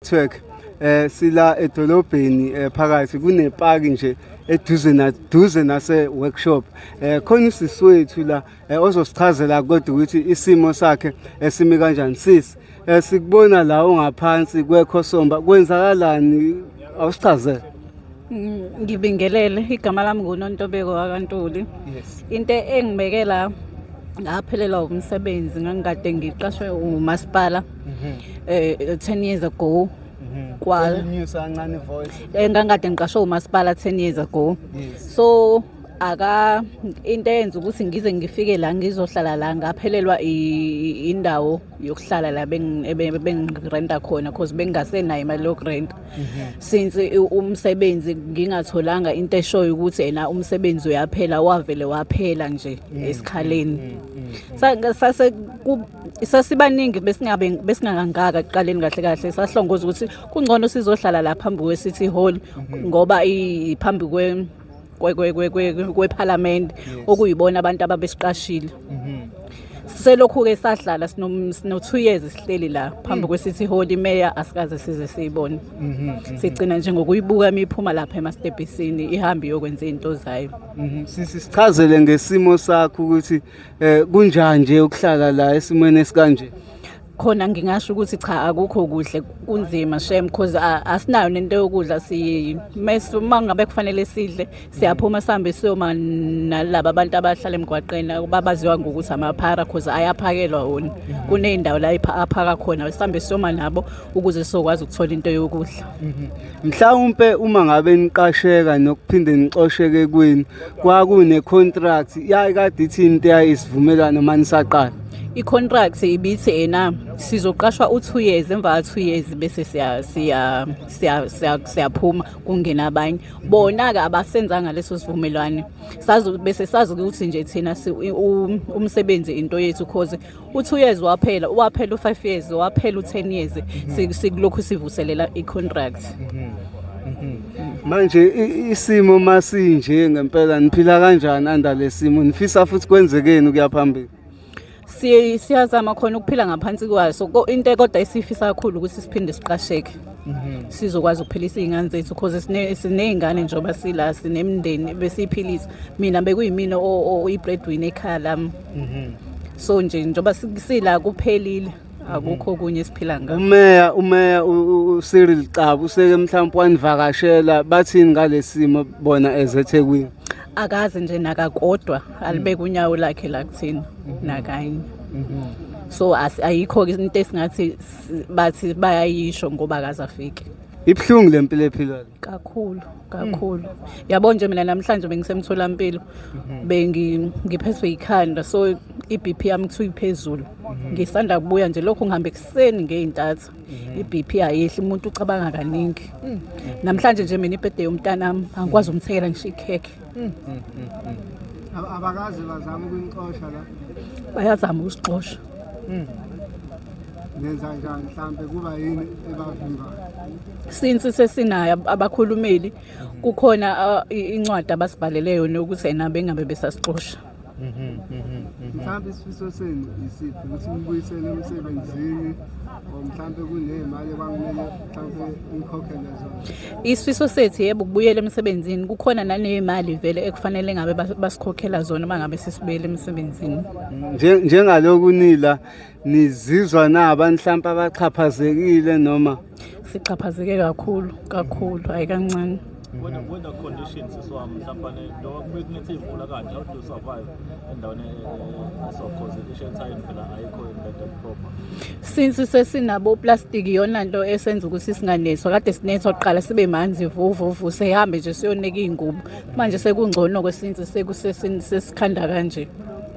Network sila edolobheni phakathi kunepaki nje eduze naduze nase workshop. Khona usisi wethu la ozosichazela kodwa ukuthi isimo sakhe esimi kanjani. Sisi, sikubona la ungaphansi kwekhosomba, kwenzakalani? Awusichazele. Ngibingelele, igama lami nguNontobeko wakaNtuli. Into engibeke la, ngaphelelwa umsebenzi. Ngangikade ngiqashwe umasipala 10 years ago. Kwa Nyusa kancane voice. Ngangikade ngiqashwe umasipala 10 years ago. So aka into eyenza ukuthi ngize ngifike la ngizohlala la, ngaphelelwa indawo yokuhlala la bengirenta khona, cause bengingasenayo imali yokurenta since umsebenzi ngingatholanga into eshoyo ukuthi ena umsebenzi uyaphela, wavele waphela nje esikhaleni. Sasibaningi, besingabe besingakangaka ekuqaleni. Kahle kahle sahlongoza ukuthi kungcono sizohlala la phambi kwe-City Hall, ngoba phambi kwephalamende okuyibona abantu ababesiqashile. Selokhu-ke sahlala sino 2 years sihleli la phambi kwe-City Hall, imeya asikaze size siyibone. Sigcina nje ngokuyibuka imiphuma lapha emastebhisini, ihambe iyokwenza iy'nto zayo. Sisi, sichazele ngesimo sakho ukuthi kunjani nje ukuhlala la esimweni esikanje. Khona ngingasho ukuthi cha, akukho kuhle, kunzima shem, cause asinayo nento yokudla. Si uma ngabe kufanele sidle, siyaphuma sihambe siyoma nalaba abantu abahlala emgwaqeni, babaziwa ngokuthi amaphara, cause ayaphakelwa wona. Kuney'ndawo la aphaka khona, sihambe siyoma nabo ukuze sizokwazi ukuthola into yokudla. Mhlawumpe uma ngabe niqasheka nokuphinde nixosheke kwenu, kwakune contract yayikade ithi into yayisivumelwano manisaqala? I-contract ibithi ena sizoqashwa u-2 years, emva ka-2 years bese siyaphuma kungena abanye. Bona-ke abasenzanga leso sivumelwane. Sazi bese sazi ukuthi nje thina umsebenzi into yethu, cause u-2 years waphela, waphela u-5 years, waphela u-10 years, sikulokhu sivuselela i-contract. Manje isimo masinje ngempela, niphila kanjani under lesimo? Nifisa futhi kwenzekeni ukuya phambili? Siyazama khona ukuphila ngaphansi kwaso. Into kodwa esiyifisa kakhulu ukuthi siphinde siqasheke, sizokwazi ukuphilisa iy'ngane zethu, cause siney'ngane njengoba sila, sinemindeni besiyiphilisa. Mina bekuyimina oyi-breadwinner ekhaya lami, so nje njengoba sila kuphelile, akukho okunye esiphila ngakho. Umeya uCyril Xaba useke mhlawumbe wanivakashela? Bathini ngalesimo bona ezeThekwini? Akaze nje nakakodwa alibeke unyawo lakhe la kuthina, nakanye. So ayikho-ke into esingathi bathi bayayisho, ngoba akaze afike. Ibuhlungu lempilo ephilwayo. Kakhulu kakhulu. Yabo nje mina namhlanje bengisemtholampilo, bengi ngiphethwe ikhanda, so i-BP yami kuthiwa iphezulu. Ngisanda kubuya nje, lokhu ngihambe ekuseni ngey'ntatha. I-BP ayehli, umuntu ucabanga kaningi. Namhlanje nje mina i-birthday yomntanami, angikwazi umthengela ngisho ikhekhe. Abakaze bazama ukunixosha la? Bayazama ukusixosha. Nenza njani? Mhlambe kuba yini ebavimbayo? Since sesinayo abakhulumeli, kukhona incwadi abasibhalele yona ukuthi ena bengabe besasixosha. Mhlambe isifiso senu isiphi? Ukuthi nibuyisele emsebenzini, or mhlambe kuney'mali ekwakumele mhlambe nikhokhele zona? Isifiso sethu, yebo, ukubuyela emsebenzini. Kukhona naney'mali vele ekufanele ngabe basikhokhela zona uma ngabe sesibuyele emsebenzini. Njengaloku nila, nizizwa naba mhlawumbe abaxhaphazekile noma? Sixhaphazeke kakhulu kakhulu, hayi kancane. Weather conditions, siswami, mhlawumbe njengoba kube kunethe iy'mvula kanje, how do you survive endaweni eso? Cause i-shelter yenu phela ayikho lento proper. Since sesinabo plastic, iyona nto esenza ukuthi singanethwa. Kade sinethwa kuqala, sibe manzi vuvuvu, sihambe nje siyoneka iy'ngubo. Manje sekungcono-ke since sesikhanda kanje.